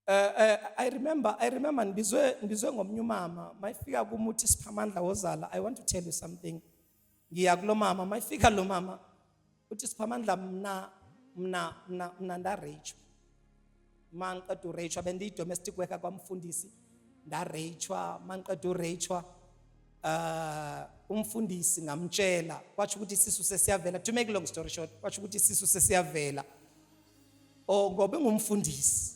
I remember ngibizwe ngomnye umama. Mayifika kumuthi, "Siphamandla, wozala, I want to tell you something." Ngiya kulo mama. Mayifika lo mama uthi, "Siphamandla, mna ndareyitshwa. Mangiqeda ureyitshwa, bendiyi-domestic worker kwamfundisi, ndareyitshwa. Mangiqeda ureyitshwa, umfundisi ngamtshela, kwatsho ukuthi isisu sesiyavela." To make long story short, kwatsho ukuthi isisu sesiyavela. Oh, ngoba engumfundisi,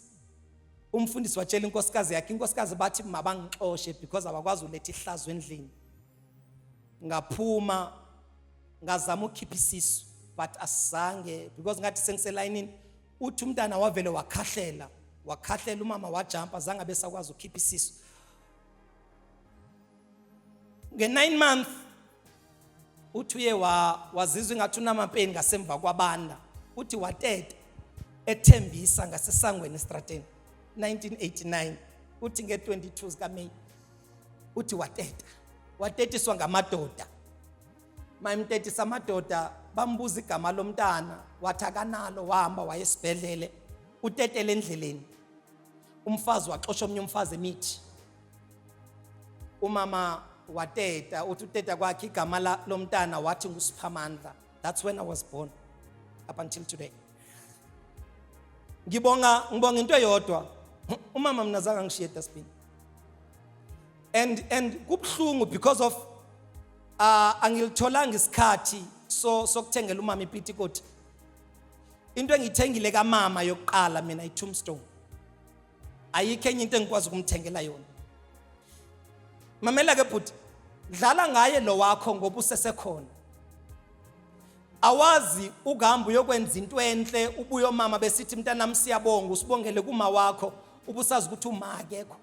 umfundisi watshela inkosikazi yakhe. Inkosikazi bathi mabangixoshe because abakwazi uletha ihlazo endlini. Ngaphuma, ngazama ukukhipha isisu, but asizange because ngathi sengiselayinini. Uthi umntana wavele wakhahlela, wakhahlela, umama wajumpa, zange abe sakwazi ukukhipha isisu. Nge-9 month uthi uye wazizwa ingathi unamapeni ngasemva kwabanda. Uthi wateta ethembisa ngasesangweni estrateni, 1989. Uthi nge-22 zikaMeyi uthi wateta, watetiswa ngamadoda. Mayimtetisa amadoda, bambuza igama lomntana, wathi akanalo. Wahamba waye esibhedlele, utetele endleleni. Umfazi waxosha omnye umfazi emithi. Umama wateta. Uthi uteta kwakhe, igama lomntana wathi nguSiphamandla. That's when I was born. Up until today ngibonga into eyodwa: umama mina zange angishiye edustbin. And kubhlungu because of angilitholanga isikhathi so sokuthengela umama ipitikoti. Into engiyithengile kamama yokuqala mina i-tombstone. Ayikho enye into engikwazi ukumthengela yona. Mamela ke bhuti, dlala ngaye lo wakho ngoba usesekhona. Awazi ukuhamba uyokwenza into enhle, ubuye omama besithi, "Mntanami, siyabonga, usibongele kuma wakho," ubusazi ukuthi uma akekho.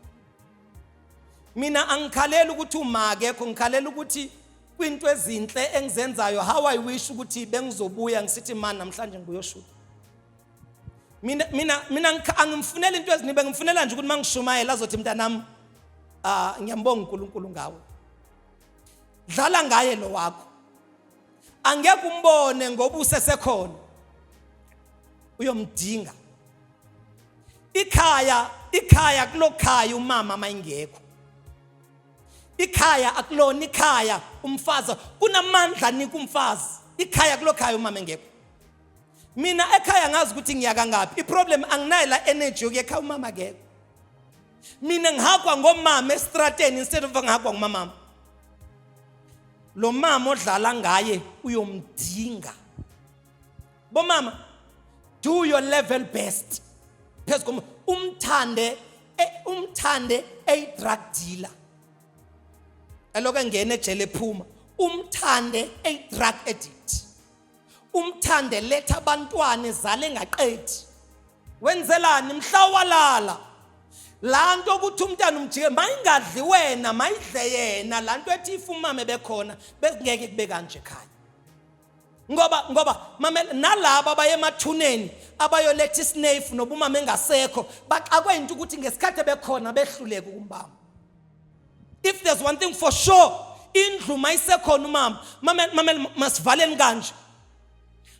Mina angikhaleli ukuthi uma akekho, ngikhalela ukuthi kwinto ezinhle engizenzayo, how I wish ukuthi bengizobuya ngisithi, "Man, namhlanje ngibuyoshuta." Mina angimfuneli into eziningi, bengimfunela nje ukuthi mangishumayela azothi, "Mntanami, ah, ngiyambonga uNkulunkulu ngawe." Dlala ngaye lo wakho, angeke umbone ngoba usesekhona, uyomdinga. Ikhaya kulokhaya umama mayingekho, ikhaya akulona ikhaya. Umfazi kunamandla nika umfazi ikhaya kulokhaya umama engekho. Mina ekhaya ngazi ukuthi ngiyaka ngaphi. Iproblem, anginayo la energy yokuya ekhaya umama akekho. Mina ngihagwa ngomama estrateni instead of ngihagwa ngumamama. Lo mama odlala ngaye uyomdinga. Bomama, do your level best phezu umthande, umthande a drug dealer eloko engena ejele ephuma, umthande a drug addict, umthande letha abantwana ezale engaqedi. Wenzelani? Mhla walala, laa nto ukuthi umntana umjike, mayingadli wena, mayidle yena. Laa nto ethi if umama bekhona bekungeke kube kanje ekhaya, ngoba mamela, nalaba abaye emathuneni abayoletha isnuff nobumama engasekho, baxakwe into ukuthi ngesikhathi bekhona behluleka ukumbamba. If there's one thing for sure, indlu mayisekhona umama, mamela, mamela, masivaleni kanje: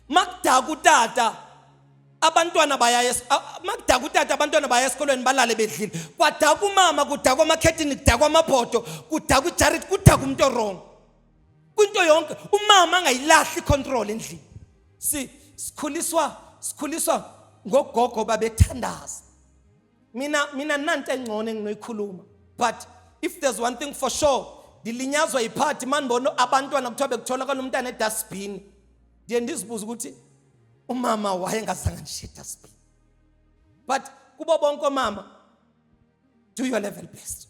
makudaka utata, abantwana baya makudaka utata, abantwana baya esikolweni balale bedlile. Kwadaka umama, kudakwa amakhethini, kudakwa amabhodo, kudakwa ijariti, kudakwa umuntu owrong kwinto yonke. Umama angayilahli icontrol endlini. Si sikhuliswa ngogogo babethandaza. Mina nanto engcono enginoyikhuluma, but if there's one thing for sure, ndilinyazwa yiphathi manibona abantwana kuthiwa bekutholakala umntana edustbin. Ndiye ndizibuza ukuthi umama wayengazange ndishiye edustbin. But kubo bonke omama, do your level best.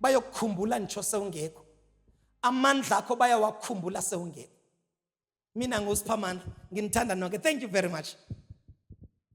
Bayokukhumbula nitsho sewungekho. Amandla akho bayawakhumbula sewungekho. Mina nguSiphamandla, nginithanda nonke. Thank you very much.